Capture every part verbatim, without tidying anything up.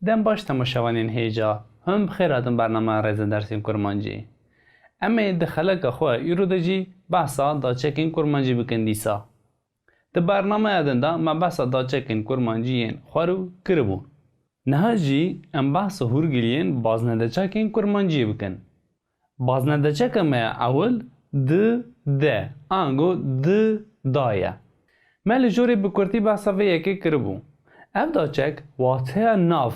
Dem baş temaşevanên hêja, hûn bi xêr hatin bernameya Rêze Dersên Kurmancî. Em ê di xeleka xwe îro de jî behsa daçekên kurmancî bikin dîsa. Di bernameya din de me behsa daçekên kurmancî yên xwerû kiribû. Niha jî em behsa hûrgiliyên baznedaçekên kurmanciyê bikin. Baznedaçeka me ya ewil di de, ango di da ye. Me li jorê bi kurtî behsa vê yekê kiribû. Ev daçek wateya nav,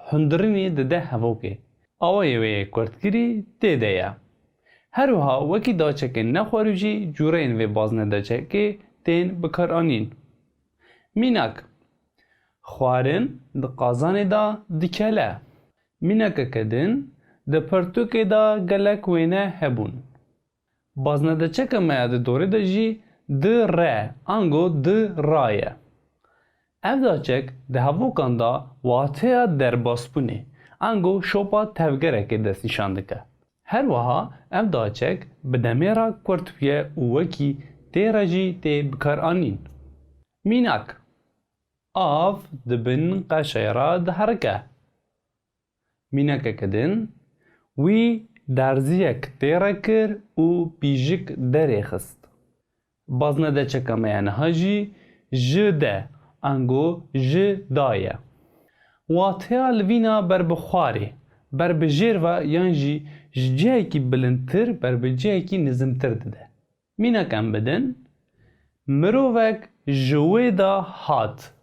hundirinê dide hevokê. Awayê wê yê kurtkirî tê de ye. Her wiha wekî daçekên nexwerû jî cûreyên vê baznedaçekê tên bikaranîn. Mînak, xwarin di qazanê de dikele. Mînakeke din, di pirtûkê de gelek wêne hebûn. Baznedaçeka me ya di dorê de jî di re, ango di ra ye. Ev daçek di hevokan de wateya derbasbûnê, ango şopa tevgerekê destnîşan dike. Her wiha ev daçek bi demê re kurt bûye û wekî tê re jî tê bikaranîn. Mînak, av di bin qeşeyê re diherike. Mînakeke din, wî derziyek tê re kir û pîjik derê xist. Baznedaçeka me ya niha jî ji de, ango ji da ye. Wateya li vîna ber bi xwarê, ber bi jêr ve yan jî ji cihekî bilindtir ber bi cihekî nizimtir dide. Mînak em bidin, mirovek ji wê de hat.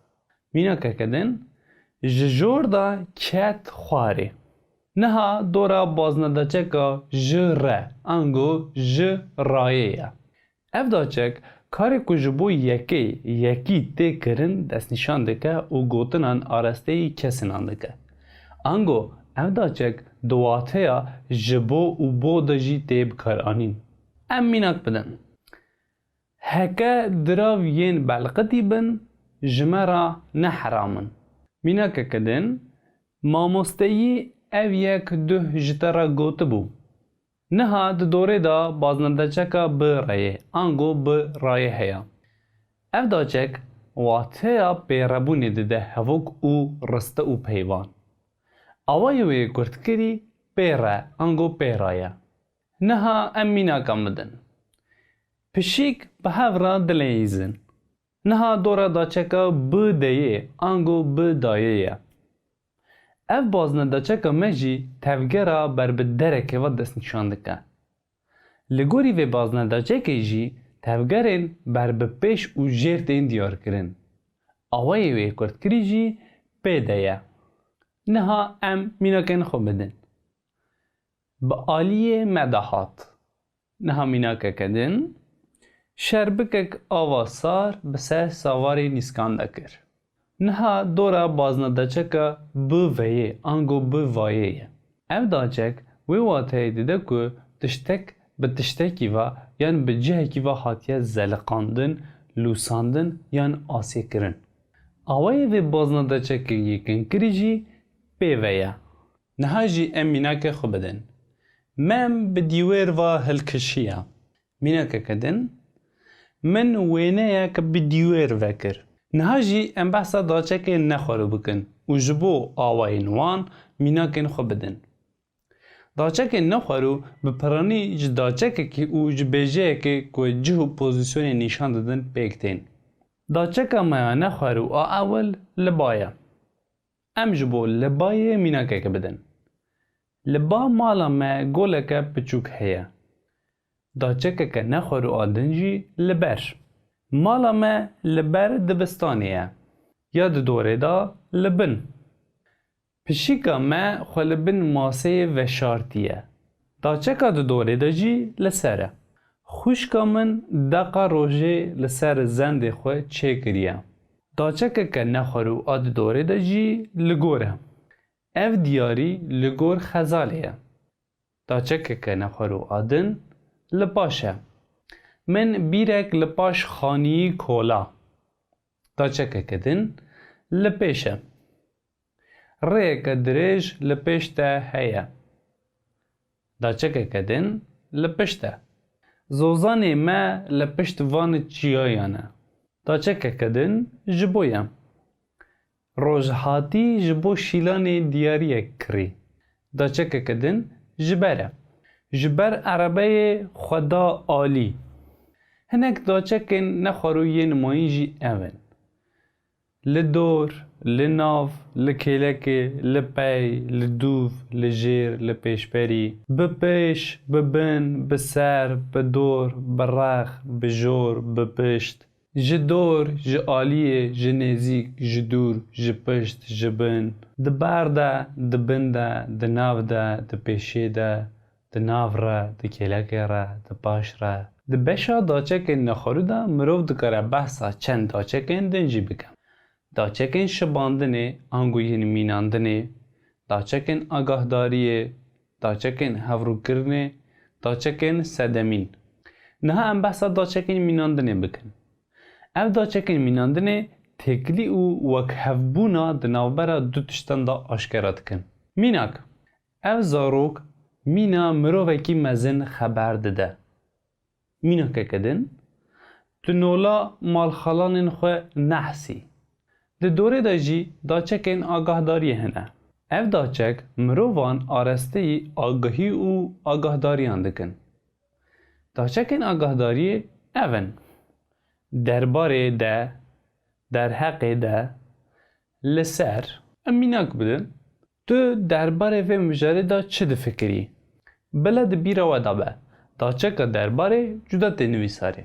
Mînakeke din, ji jor de ket xwarê. Niha dora baznedaçeka ji re, ango ji rayê ye. Ev daçek karê ku ji bo yekê, yekî tê kirin destnîşan dike û gotinan arasteyî kesinan dike. Ango ev daçek di wateya ji bo û bo de jî tê bikaranîn. Em mînak bidin. Heke dirav yên belqitî bin, ji me re ne heram in. Mînakeke din, mamosteyî ev yek duh ji te re gotibû. Niha di dorê de baznedaçeka bi reyê, ango bi rayê heye. Ev daçek wateya pêrebûnê dide hevok û riste û peyvan. Awayê wê yê kurtkirî pê re, ango pê ra ye. Niha em mînakan bidin. Pişik bi hev re dileyîzin. Niha dora daçeka bi deyê, ango bi dayê ye. Ev baznedaçeka me jî tevgera ber bi derekê ve destnîşan dike. Li gorî vê baznedaçekê jî tevgerên ber bi pêş û jêr tên diyarkirin. Awayê wê kurtkirî jî pê de ye. Niha em mînakên xwe bidin. Bi aliyê me de hat. Niha mînakeke din, şerbikek ava sar bi ser savarê nîskan de kir. Niha dora baznedaçeka bi veyê, ango bi vayê ye. Ev daçek wê wateyê dide ku tiştek bi tiştekî ve yan bi cihekî ve hatiye zeliqandin, lûsandin yan asêkirin. Awayê vê baznedaçekê yê kinkirî jî pê ve ye. Niha jî em mînakê xwe bidin. Mem bi dîwêr ve hilkişiya. Mînakeke din, min wêneyek bi dîwêr vekir. Niha jî em behsa daçekên nexwerû bikin û ji bo awayên wan mînakên xwe bidin. Daçekên nexwerû bi piranî ji daçekekî û ji bêjeyekê ku cih û pozîsyonê nîşan didin pêk tên. Daçeka me ya nexwerû a ewil li ba ye. Em ji bo li bayê mînakeke bidin. Li ba mala me goleke piçûk heye. Daçekeke nexwerû a din jî li ber. Mala me li ber dibistanê ye. Ya di dorê de li bin. Pişika me xwe li bin maseyê veşartiye. Daçeka di dorê de jî li ser e. Xwişka min deqa rojê li ser zendê xwe çêkiriye. Daçekeke nexwerû a di dorê de jî li gor e. Ev diyarî li gor xezalê ye. Daçekeke nexwerû a din li paş e. Min bîrek li paş xaniyî kola. Daçekeke din li pêş e. Rêyeke dirêj li pêş te heye. Daçekeke din li pişt e. Zozanê me li pişt van çiyayan e. Daçekeke din ji bo ye. Rojhatî ji bo şîlanê diyariyek kirî. Daçekeke din ji ber e. Ji ber erebeyê xwe da alî. Hinek daçekên nexwerû yê nimayîn jî ev in. Li dor, li nav, li kêlekê, li pey, li dûv, li jêr, li pêşberî, bi pêş, bi bin, bi ser, bi dor, bi rex, bi jor, bi pişt, ji dor, ji aliyê, ji nêzîk, ji dûr, ji pişt, ji bin, di ber de, di bin de, di nav de, di pêşê de, di nav re, di kêlekê re, di paş re. Di beşa daçekên nexwerû de mirov dikare behsa çend daçekên din jî bike. Daçekên şibandinê, ango yên mînandinê, daçekên agahdariyê, daçekên hevrûkirinê, daçekên sedemîn. Niha em behsa daçekên mînandinê bikin. Ev daçekên mînandinê têkilî û wekhevbûna di navbera du tiştan de aşkera dikin. Mînak, ev zarok mîna mirovekî mezin xeber dide. Mînakeke din, tu nola malxalanên xwe nehsî. Di dorê de jî daçekên agahdariyê hene. Ev daçek mirovan arasteyî agahî û agahdariyan dikin. Daçekên agahdariyê ev in: derbarê de, derheqê de, li ser. Em mînak bidin. Tu derbarê vê mijarê de çi difikirî? Bila di bîra we de be, daçeka derbarê cuda tê nivîsarê.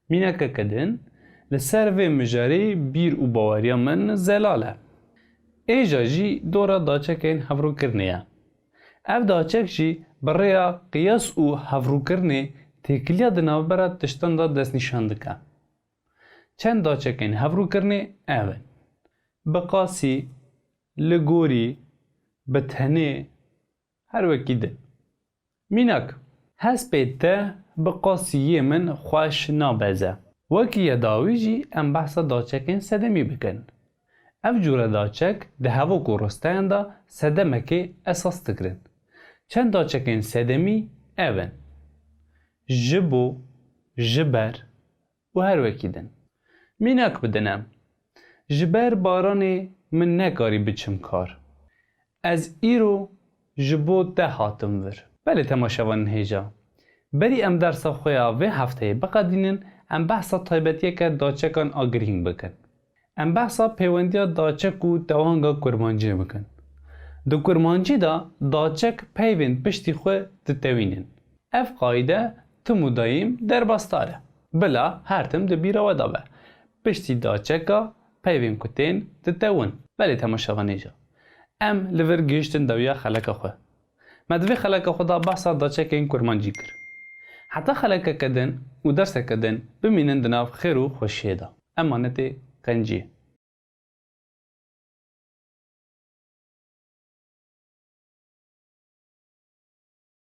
Mînakeke din, li ser vê mijarê bîr û baweriya min zelal e. Êja jî dora daçekên hevrûkirinê ye. Ev daçek jî bi rêya qiyas û hevrûkirinê têkiliya di navbera tiştan de destnîşan dike. Çend daçekên hevrûkirinê ev in: bi qasî, li gorî, bi tenê, her wekî din. Mînak, hespê te bi qasî yê min xweş nabeze. Wekî ya dawî jî em behsa daçekên sedemî bikin. Ev cûre daçek di hevok û risteyan de sedemekê esas digirin. Çend daçekên sedemî ev in: ji bo, ji ber, û her wekî din. Mînak bidin em: Ji ber baranê min nekarî biçim kar. Ez îro ji bo te hatim vir. Belê temaşevanên hêja, berî em dersa xwe ya vê hefteyê biqedînin, em behsa taybetiyeke daçekan a girîng bikin. Em behsa pêwendiya daçek û tewanga kurmanciyê bikin. Di kurmancî de daçek peyvên piştî xwe ditewînin. Ev qayîde tim û dayîm derbasdar e. Bila her tim di bîra we de be. Piştî daçeka peyvên ku tên ditewin. Belê temaşevanê hêja, em li vir gihiştin dawiya xeleka xwe. Me di vê xeleka xwe de behsa daçekên kurmancî kir. Heta xelekeke din û derseke din bimînin di nav xêr û xweşiyê de. Emanetê qenciyê.